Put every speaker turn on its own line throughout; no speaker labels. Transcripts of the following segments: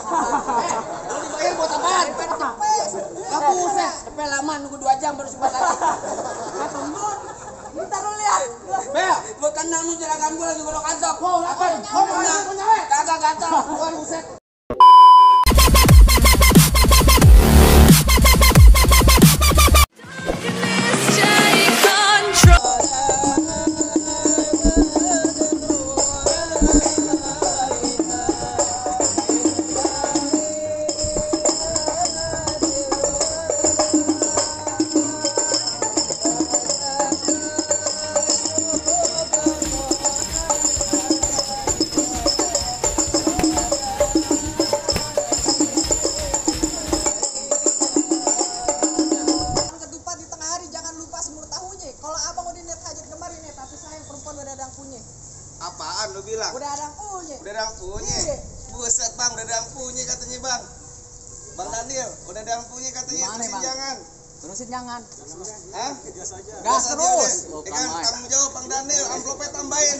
Lu dibayar buat apaan? Lah buset, cepet lama nunggu 2 jam baru sempat lagi.
Bentar lu lihat.
Bel, gua tenang lu jeragan gua lagi golok kantong.
Apa?
Kagak gatal. Gua buset.
Apaan lu bilang?
Udah ada yang punya.
Udah ada yang punya. Buset bang, udah ada yang punya katanya bang. Bang Daniel, udah ada yang punya katanya. Terusin jangan.
Terusin jangan.
Hah?
Gas terus.
Kan tanggung jawab Bang Daniel, amplopnya tambahin.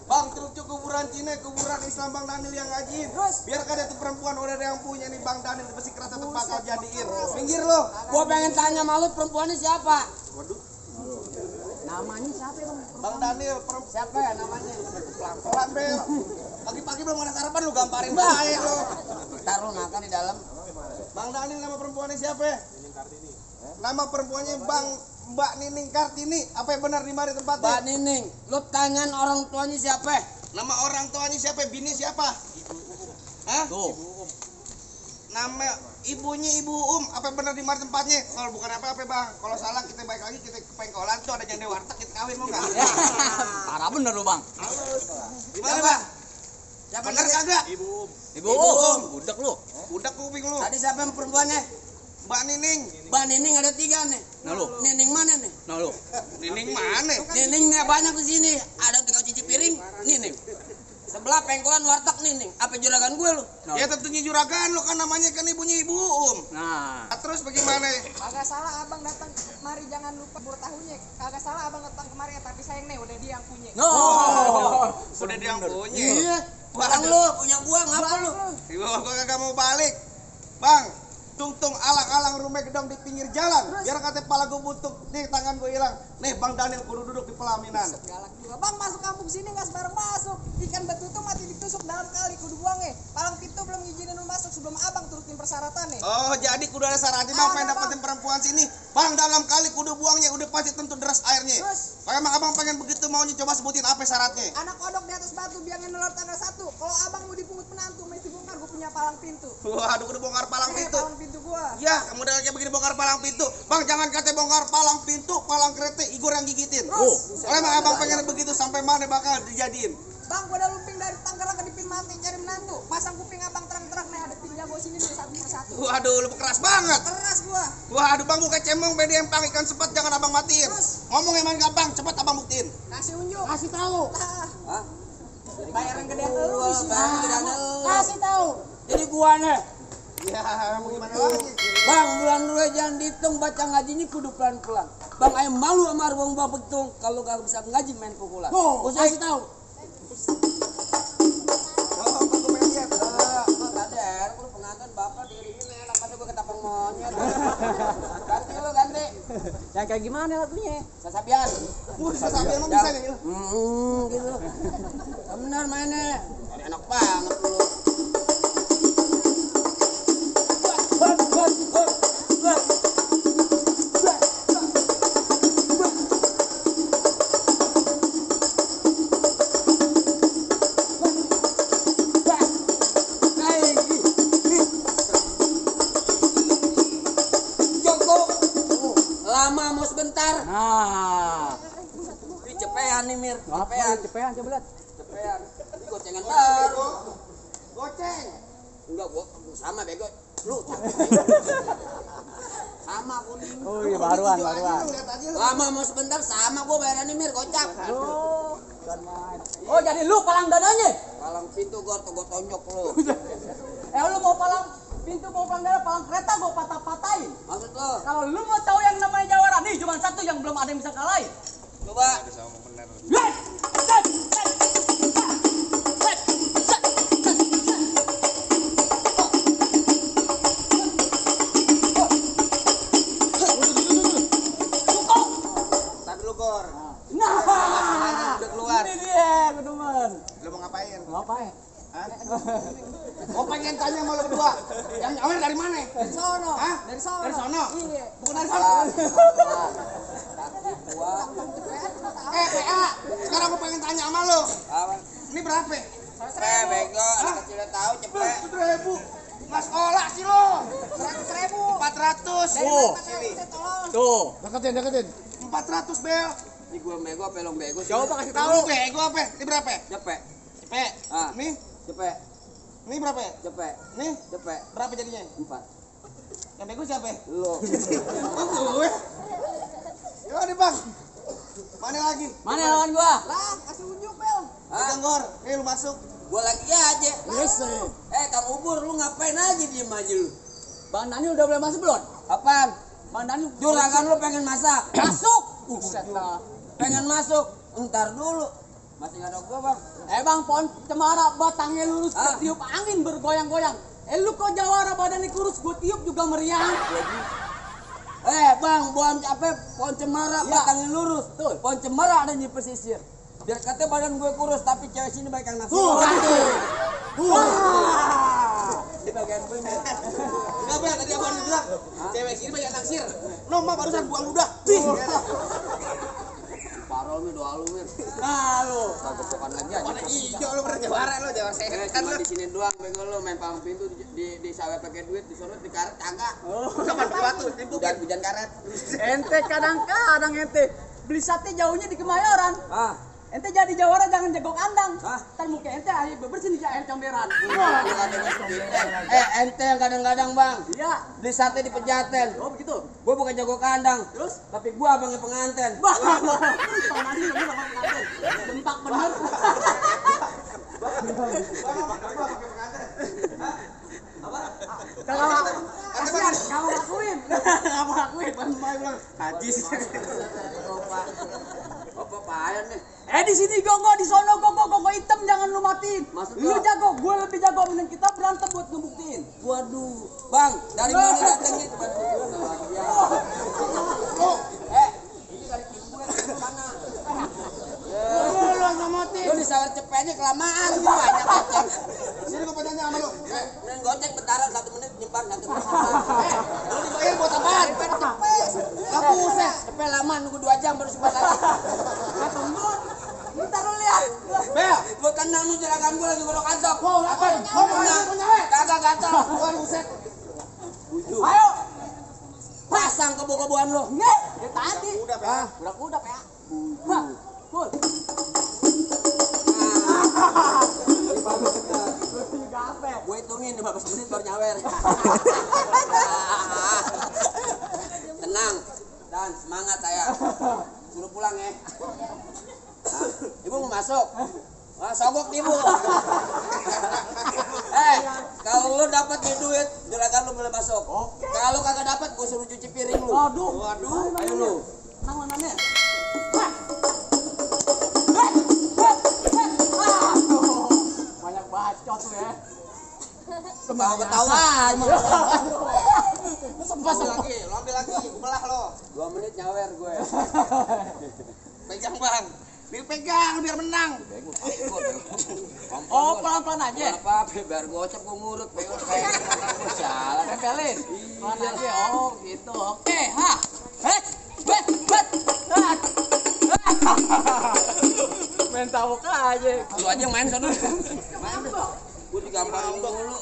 Bang, truk kuburan Cina, kuburan Islam Bang Daniel yang ngajiin. Biar kada tuh perempuan udah ada yang punya nih Bang Daniel pasti kerasa tempat kau jadiin. Minggir lo.
Gua pengen tanya malu perempuannya siapa?
Waduh.
Namanya siapa bang?
Bang Daniel,
Siapa ya namanya?
pelan-pelan Bel. Pagi-pagi belum ada sarapan lu gamparin baik lo.
Ntar lu makan di dalam.
Bang Daniel nama perempuannya siapa? Nama perempuannya Mbak Nining Kartini. Apa yang benar di mari tempatnya?
Mbak Nining, lu tanyain orang tuanya siapa?
Nama orang tuanya siapa? Bini siapa? Hah?
Tuh.
Nama ibunya Ibu Apa yang benar di mari tempatnya? Kalau bukan apa-apa bang. Kalau salah kita balik lagi kita ke pengkolan tuh ada janda warteg kita kawin mau nggak?
Parah bener lu bang.
Gimana bang?
Siapa
Bener
tadi?
kagak?
Ibu budak lu.
Budak kuping lu.
Tadi siapa yang perempuannya?
Mbak Nining.
Mbak Nining ada 3 nih.
Nah lu.
Nining mana nih?
Nah lu.
Nining mana?
Nining nih banyak di sini. Ada tukang cuci piring, Nining. Sebelah pengkolan warteg Nining. Apa juragan gue lu?
Ya tentunya juragan lu kan namanya kan ibunya Ibu
Nah.
Terus bagaimana?
Kagak salah abang datang kemari, jangan lupa bertahunya. Kagak salah abang datang kemari, tapi sayang nih udah dia yang punya.
No.
Udah dia yang punya.
Iya. Barang lu, punya gua, ngapa lu?
Ibu gua kagak mau balik. Bang, tungtung alang-alang rumah gedong di pinggir jalan. Biar kata kepala gua butuh, nih tangan gua hilang. Nih Bang Daniel kudu duduk di pelaminan.
Galak juga. Bang masuk kampung sini nggak sembarang masuk. Ikan betutu mati ditusuk dalam kali, kudu buang palang pintu belum ngizinin lu masuk sebelum abang turutin persyaratannya.
Oh, jadi kudu ada syaratnya bang, pengen dapetin perempuan sini. Bang, dalam kali kudu buangnya udah pasti tentu deras airnya. Kayak emang abang pengen begitu maunya, coba sebutin apa syaratnya.
Anak kodok di atas batu biangnya nelor tanggal 1. Kalau abang mau dipungut menantu mesti bongkar, gua punya palang pintu.
Waduh, kudu bongkar palang pintu.
Palang pintu gua.
Ya, kamu udah kayak begini bongkar palang pintu. Bang, jangan kata bongkar palang pintu, palang kereta Igor yang gigitin. Kalau emang abang pengen begitu sampai mana bakal dijadiin?
Bang, gua udah lumping dari Tangerang ke Dipin mati cari menantu. Pasang kuping abang terang-terang nih, ada tim jago sini nih satu persatu.
Waduh, lu keras banget.
Keras gua.
Waduh, bang buka cemong BDM ikan sepat jangan abang matiin. Ngomong emang gampang, cepat abang buktiin.
Kasih unjuk.
Kasih tahu.
Hah? Bayaran gedean lu di sini.
Kasih tahu. Jadi gua nih.
Ya, mau gimana lagi?
Bang, bulan dulu jangan dihitung, baca ngajinya kudu pelan-pelan. Bang, ayam malu sama arwah mbak betung kalau gak bisa ngaji main pukulan. Gua kasih tahu.
Oh, aku pengen lihat.
Kader, lu pengantin bapak diri ini enak masa gua ketapang monyet. Ganti lu ganti.
Yang kayak gimana lagunya?
Sasabian.
Sasabian mah bisa nih.
Gitu. Bener mainnya. Enak banget lu. Lama mau sebentar.
Nah.
Ini cepean nih Mir.
Cepean coba lihat.
Cepean. Ini gocengan baru.
Goceng.
Enggak, gua sama bego. Lu sama kuning.
Oh iya baruan.
Lama mau sebentar sama gua bayarannya Mir, gocap.
Oh jadi lu palang dananya?
Palang pintu gua tonjok lu.
Lu mau palang pintu mau palang dana, palang kereta gua patah-patahin.
Maksud lu?
Kalau lu mau tahu yang namanya jawara nih cuma satu yang belum ada yang bisa kalahin.
Coba.
Gua pengen tanya sama lo berdua. Yang nyawer dari mana?
Dari sono.
Hah?
Dari sono.
Dari sono?
Iya.
Bukan dari sono. PA. Sekarang gua pengen tanya sama lo.
Apa?
Ini berapa?
Bego, anak kecil udah tahu cepet.
100.000. Nggak sekolah sih lo.
100.000.
400.
Oh.
Tuh.
400 bel.
Ini gua bego apa lo bego sih?
Coba kasih tahu.
Tahu bego apa? Ini berapa?
Cepet.
Cepet.
Ah.
Nih,
Cepet.
ini berapa?
Cepet.
Nih,
Cepet.
berapa jadinya?
4.
Yang bego siapa?
Lo.
Gue. Yo nih bang. Mana lagi?
Mana lawan gua?
Lah, kasih unjuk, Bel.
Pegang gor. Nih lu masuk.
Gua lagi aja. Kang Ubur, lu ngapain aja diem aja lu?
Bang Dani udah boleh masuk belum?
Apaan?
Bang Dani
Juragan lu pengen masak?
masuk. Buset dah.
Pengen masuk? Entar dulu. Masih nggak ada gua bang.
Bang, pohon cemara batangnya lurus
Ah.
tiup angin bergoyang-goyang. Lu kok jawara badannya kurus, gua tiup juga meriang.
Bang, pohon cemara
Iya.
batangnya lurus.
Tuh.
Pohon cemara ada di pesisir. Biar katanya badan gue kurus, tapi cewek sini baik yang nasi. Di bagian gue nih.
Enggak bel, tadi abang bilang cewek sini banyak naksir. No, mah barusan buang ludah.
Parol nih doa lu mir.
Nah, lu.
Gopokan lagi aja.
Mana hijau lu pernah jawara lu, jawara sehat kan
Cuma
lu.
di sini doang bego lu main palang pintu di sawah pakai duit, di sono di karet kagak.
Kapan pakai batu?
Hujan karet.
Ente kadang-kadang ente beli sate jauhnya di Kemayoran.
Ah,
Ente jadi jawara jangan jago kandang.
Hah?
Ntar muka ente air bebersih di air comberan.
ente yang kadang-kadang bang
Iya.
beli sate di Pejaten.
Oh begitu.
Gue bukan jago kandang,
Terus?
tapi gue abangnya penganten.
Bang Dani ini sama pengantin. Dempak bener. Kalau kasihan, kamu ngakuin. Kamu ngakuin.
Haji sih.
Apa payah nih?
Di sini gogo, di sono gogo hitam jangan lu matiin.
Maksud
Lu
gua?
jago, gue lebih jago mending kita berantem buat ngebuktiin.
Waduh, bang, dari mana datangnya itu bang? Ini dari tim gue dari mana?
Lu ngomotin.
Lu di sawar cepetnya kelamaan, gua banyak goceng.
Sini gua tanya sama lu.
Mending goceng bentaran 1 menit nyimpan 1 menit.
Lu dibayar buat apaan?
Gak buset, cepet lama nunggu 2 jam baru simpan lagi.
Ntar lu lihat.
Bel, gua tenang lu jeragan gua lagi godok kantong.
Apa?
Gua tenang, kagak gatel.
Gua buset.
Ayo.
Pasang kebo-keboan lu.
Nge, ya tadi.
Udah, Pak.
Budak ya. Hah, cool.
Gue hitungin 15 menit baru nyawer. Tenang dan semangat saya. Suruh pulang ya. Ibu mau masuk. Wah, sogok ibu. Kalau lu dapat duit, juragan lu boleh masuk. Kalau kagak dapat, gue suruh cuci piring lu.
Waduh.
Ayo lu.
Tanganannya. Banyak bacot tuh ya.
Ketawa-ketawa.
Sempet
Lu ambil lagi, gua belah lo.
2 menit nyawer gue.
Pegang, Bang. Dipegang biar menang.
Oh, pelan-pelan aja.
Apa biar gocap gue ngurut kayak salah.
Tempelin. Pelan aja. Oh, gitu. Oke, ha. Bet. Main tawuk aja.
Lu aja yang main sana. Main deh. Gue digamparin dulu.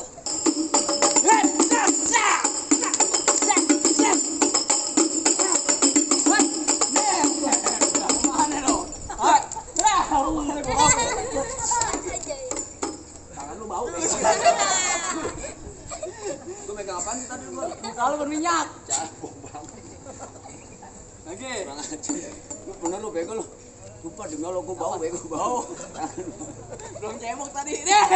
Tangan lu bau. Gue megang apaan sih tadi lu?
Kalau berminyak.
Jauh banget.
Oke.
Kurang aja. Lu bener lu bego lu. Lupa dengar lo gue bau bego bau.
Belum cebok tadi. Deh.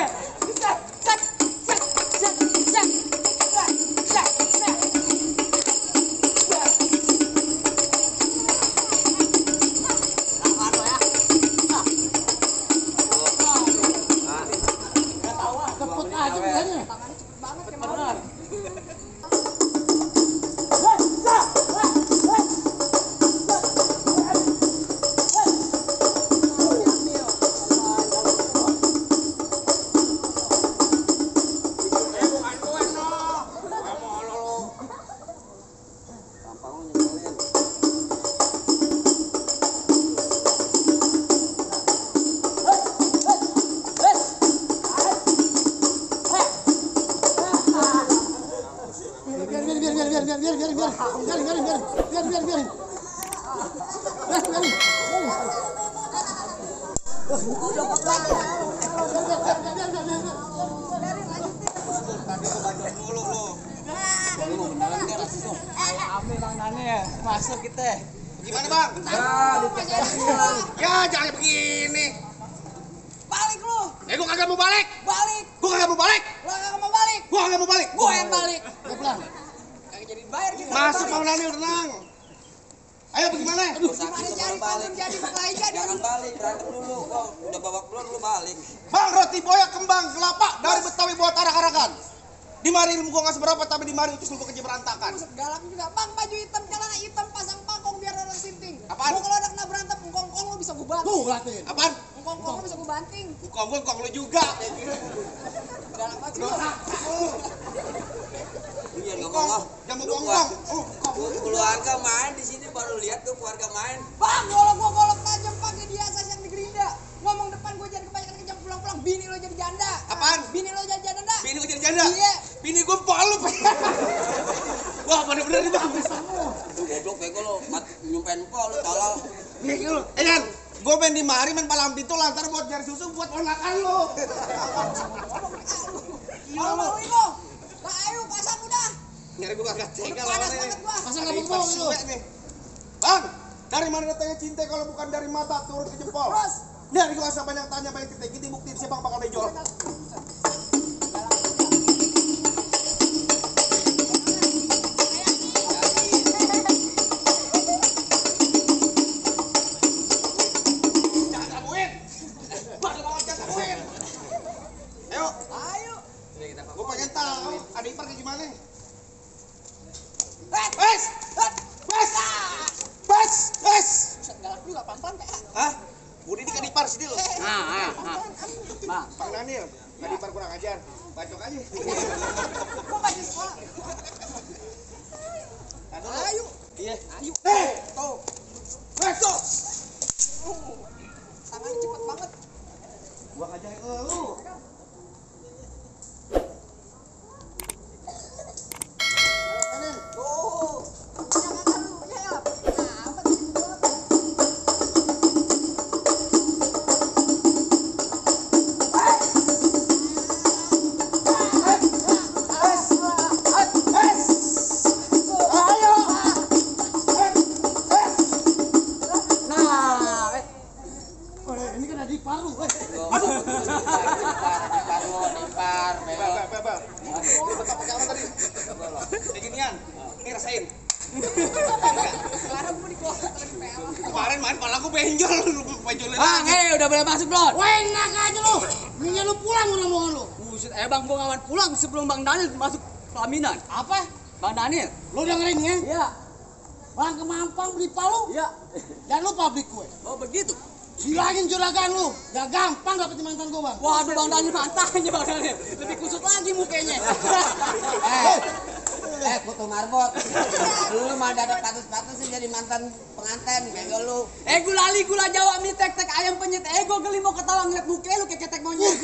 Tadi lu bacot mulu lu.
Ame Bang Daniel, masuk kita.
Gimana, Bang? Ya, jangan begini.
Balik lu.
Gua kagak mau balik.
Balik.
Gua kagak mau balik.
Lo gak mau balik.
Gua kagak mau balik.
Gue yang balik. Kagak jadi bayar kita.
Masuk Bang Daniel, tenang. Ayo bagaimana?
Gimana cari konten jadi mulai jadi.
Jangan balik, berantem dulu. Kau udah babak belum lu balik.
Bang, roti boya kembang kelapa dari Betawi buat arak-arakan. Di mari ilmu gua nggak seberapa, tapi di mari utus lu kerja berantakan.
Buset, galak juga. Bang, baju hitam, celana hitam, pasang pangkong biar orang sinting.
Apaan?
Gua kalau ada kena berantem, engkong-engkong lu bisa gua banting.
Tuh, latin.
Apaan?
Engkong-engkong lu bisa gua banting.
Bukan gua, bukan lu juga.
Galak banget sih lu.
Iya
Kong,
ngomong ah.
jamu kongkong.
Keluarga main di sini baru lihat tuh keluarga main.
Bang, kalau gua golok tajam pakai dia asas yang di Gerinda. Ngomong depan gua jangan kebanyakan kejam pulang-pulang. Bini lo jadi janda.
Apaan?
Bini lo jadi janda.
Bini gua jadi janda.
Iya.
Bini gua palup. Wah, bener-bener nih, Bang.
Goblok bego lu, nyumpain kok lu tolol.
Nih lu, Yan, gua main di mari main palang pintu lantar buat nyari susu buat ponakan lu.
Kalau mau lo. Nah, ayo pasang udah.
Nyari gua kagak tega
Panas
lawannya.
banget gua.
Pasang
Ada
nggak
ipar
mau
suwe nih. Bang, dari mana datangnya cinta kalau bukan dari mata turun ke jempol?
Terus.
Dari gua asal banyak tanya banyak kita gini buktiin siapa yang bakal bejol. Jangan gangguin. Baru banget jangan gangguin. Ayo,
Ayo.
gua pengen tahu ada ipar kayak gimana.
Wes.
Wes, wes, wes, wes.
Buset, galak juga pelan-pelan kayak.
Hah? Budi di kadipar sini lo.
Nah.
Bang Daniel, kadipar kurang ajar. Bacok aja.
Gua baju sekolah. Ayo.
Iya.
Ayo.
Tuh. Wes, tuh.
Tangan cepet banget.
Gua ngajarin lu.
Tuh. Punya kakak lu, punya ya. Nah, apa sih gua?
Ini kan ada di paru.
Dipar, bego.
Bel. Ini tetap pakai apa tadi? Kayak ginian. Nih rasain.
Sekarang gua digosok lagi pel.
Kemarin main pala gua benjol, lu benjolin
Bang,
lagi.
udah boleh masuk belum?
Wah, enak aja lu. Mendingan lu pulang ngomong lu.
Buset, Bang, gua ngawan pulang sebelum Bang Daniel masuk pelaminan.
Apa?
Bang Daniel?
Lu dengerin ya?
Iya.
Bang ke Mampang beli palu.
Iya.
Dan lu pabrik kue.
Oh, begitu.
Bilangin juragan lu. Gak gampang dapetin mantan gua, Bang.
Waduh, Bang Daniel mantannya Bang Daniel. Lebih kusut lagi mukanya.
Kutu marbot. Lu mah dadak patus-patus jadi mantan pengantin, bego lu.
Gula Jawa mie tek ayam penyet. Gua geli mau ketawa ngeliat muka lu kayak ketek monyet.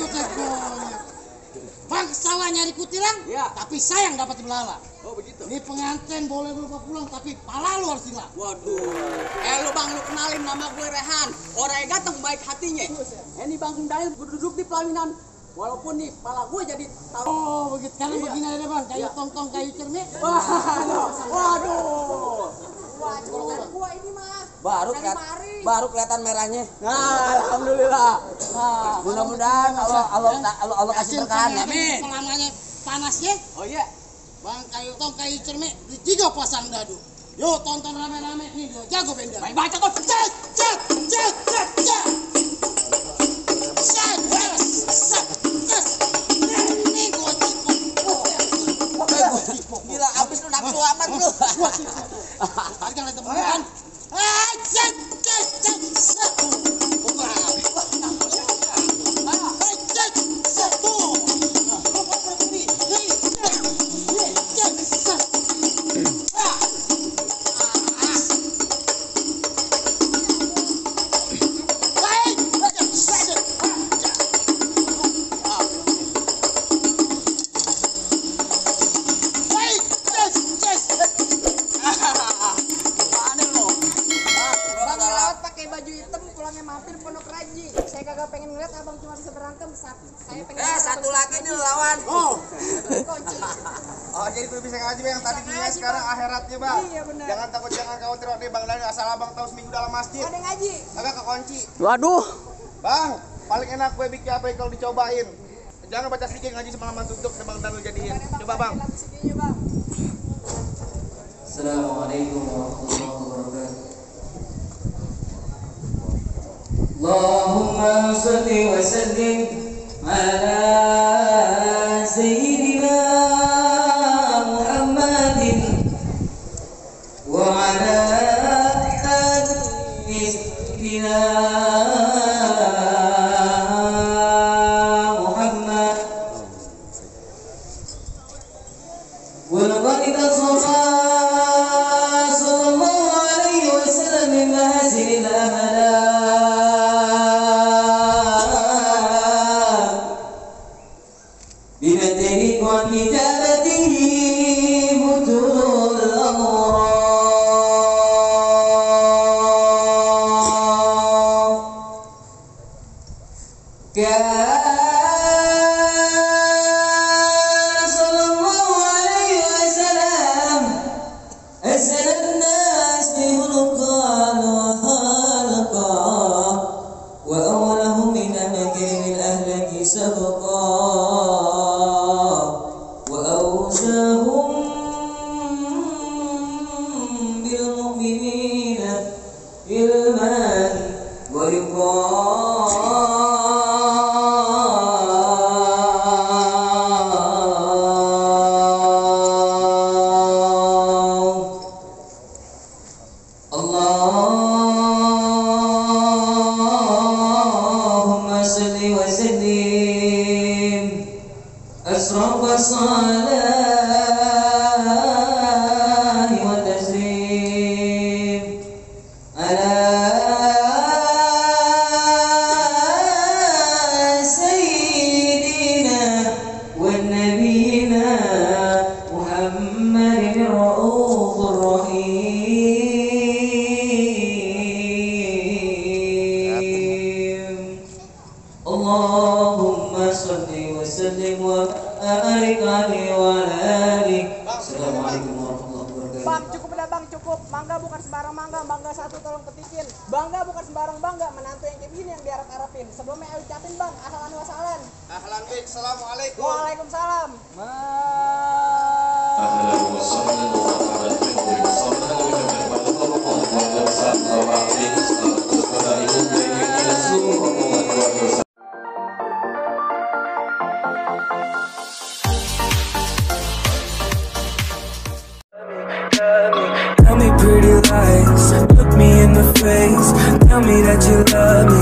Bang salah nyari kutilang,
Iya.
tapi sayang dapat belala.
Oh, begitu.
Ini pengantin boleh lupa pulang, tapi pala lu harus hilang.
Waduh. Lu Bang, lu kenalin nama gue Rehan. Orangnya ganteng, baik hatinya. Ini Bang Daniel gue duduk di pelaminan. Walaupun nih, pala gue jadi tahu.
Oh begitu, sekarang
Iya.
begini aja Bang, kayu
Iya.
tong-tong kayu cermin.
Waduh.
Wah, julukan gua ini mah.
Baru kelihatan merahnya.
Nah, alhamdulillah. Nah,
Mudah-mudahan Allah kasih berkah.
Amin.
Selamanya panasnya,
oh iya.
Bang kayu tong kayu cermin, di 3 pasang dadu. Yo tonton rame-rame nih, gua jago benda.
Main baca kok.
Cet, cet, cet, cet, cet. Cet, cet, cet, cet. Ini gua tipok.
Gila, abis lu nafsu amat lu.
Gua tipok. Harga lihat teman-teman. Cet, cet, cet, cet. Buka. Cet, cet, tuh. Cet, cet.
kudu bisa ngaji Bang, yang tadi dunia sekarang akhiratnya Bang.
Iya, benar.
Jangan takut, jangan khawatir nih Bang Daniel, asal Abang tahu seminggu dalam masjid.
Ada ngaji.
Agak kekunci.
Waduh.
Bang, paling enak gue bikin apa kalau dicobain. Jangan baca sedikit ngaji semalaman tutup Bang Daniel jadiin. Coba Bang.
Assalamualaikum warahmatullahi wabarakatuh. Allahumma salli wa sallim ala sayyidina Muhammadin wa ala ali sayyidina Muhammad wa laqad tasawwa sallallahu alaihi wasallam min mahasin al-amalan بمدنك وكتابته فتور الأمراء كان صلى الله عليه وسلم أسأل الناس بخلقا وخلقا وأوله من أمكن الأهلك سبقا وأوساهم بالمؤمنين علما اللهم صل وسلم أشرف الصلاة والتسليم على سيدنا ونبينا محمد الرؤوف الرحيم اللهم صل وسلم وبارك عليه وعلى آله. Assalamualaikum warahmatullahi wabarakatuh.
Bang, cukup udah Bang, cukup. Bangga bukan sembarang bangga, bangga satu tolong petikin. Bangga bukan sembarang bangga, menantu yang kayak gini yang diharap-harapin. Sebelumnya saya ucapin Bang, ahlan wa sahlan.
Ahlan bik, assalamualaikum.
Waalaikumsalam.
أهلا وسهلا ومرحبا بكم وصلنا وجميع الطرقات والأرسال وعليه الصلاة والسلام إلى السوق والوسائل.
Tell me pretty lies, look me in the face. Tell me that you love me,